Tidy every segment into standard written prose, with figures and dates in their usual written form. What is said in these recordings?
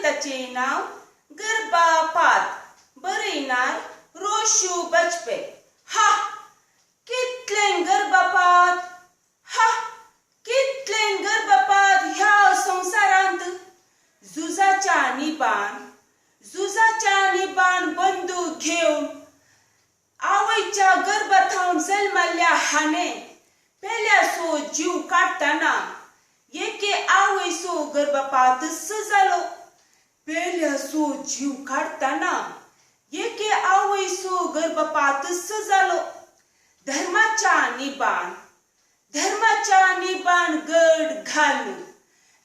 कविताचें नांव गर्भपात. बरयणार रोशू बजपे. हा कितलें गर्भपात, हा कितलें गर्भपात ह्या संवसारांत. झुजाच्या निबान, झुजाच्या निबान बंदूक घेवन आवयच्या गर्भाथावन जल्मल्ल्या हाणे पेल्याचो जीव काडटना एके आवयचो गर्भपातच जालो. पेल्याचो जीव काडटना एके आवयचो गर्भपातच जालो. धर्माच्या निबान, धर्माच्या निबान गड घालून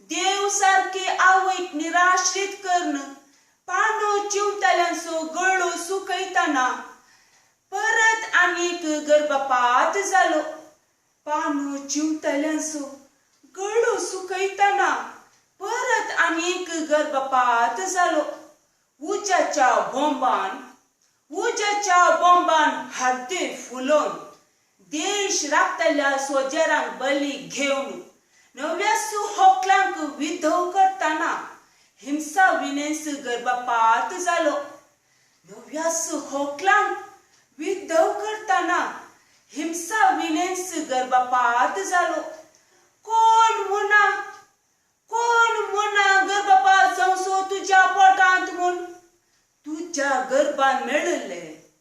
देव सारके आवयक निराश्रीत करून पानो चिंवतल्यांचो गळो सुकयतना परत आनीक गर्भपात जालो. पानो चिंवतल्यांचो गळो सुकयतना परत आनीक गर्भपात जालो. उज्याच्या बॉम्बान, उज्याच्या बॉम्बान हड्डे फुलोवन देश राखतल्या सोजेरांक बली घेवन नव्यासू होकलांक विधव करतना हिंसा विनेस गर्भपात जालो. नव्यासू होकलांक विधव करतना हिंसा विनेस गर्भपात जालो. कोण म्हणा, कोण म्हणा गर्भपात जावचो तुज्या पोटांत म्हूण. तुज्या गर्भान मेळिल्ले,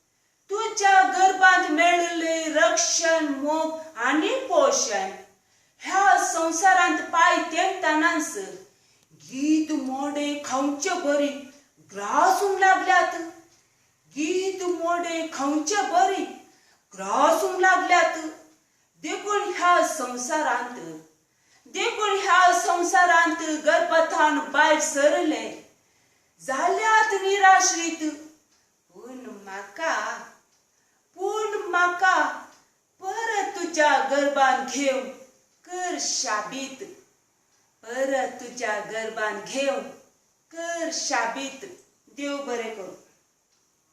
तुज्या गर्भांत मेळिल्ले रक्षण, मोग आनी पोशण ह्या संवसारांत पांय तेंकतनाच गीत मोडे खावचे बरी ग्रासूंक लागल्यात. गीत मोडे खावचे बरी ग्रासूंक लागल्यात. देखून ह्या संवसारांत, देखून ह्या संवसारांत गर्भथान भायर सरले जाल्यात निराश्रीत. पूण म्हाका, पूण म्हाका परत तुज्या गर्भान घेवन कर शाबीत. परत तुज्या गर्भान घेवन कर शाबीत. देव बरें करूं.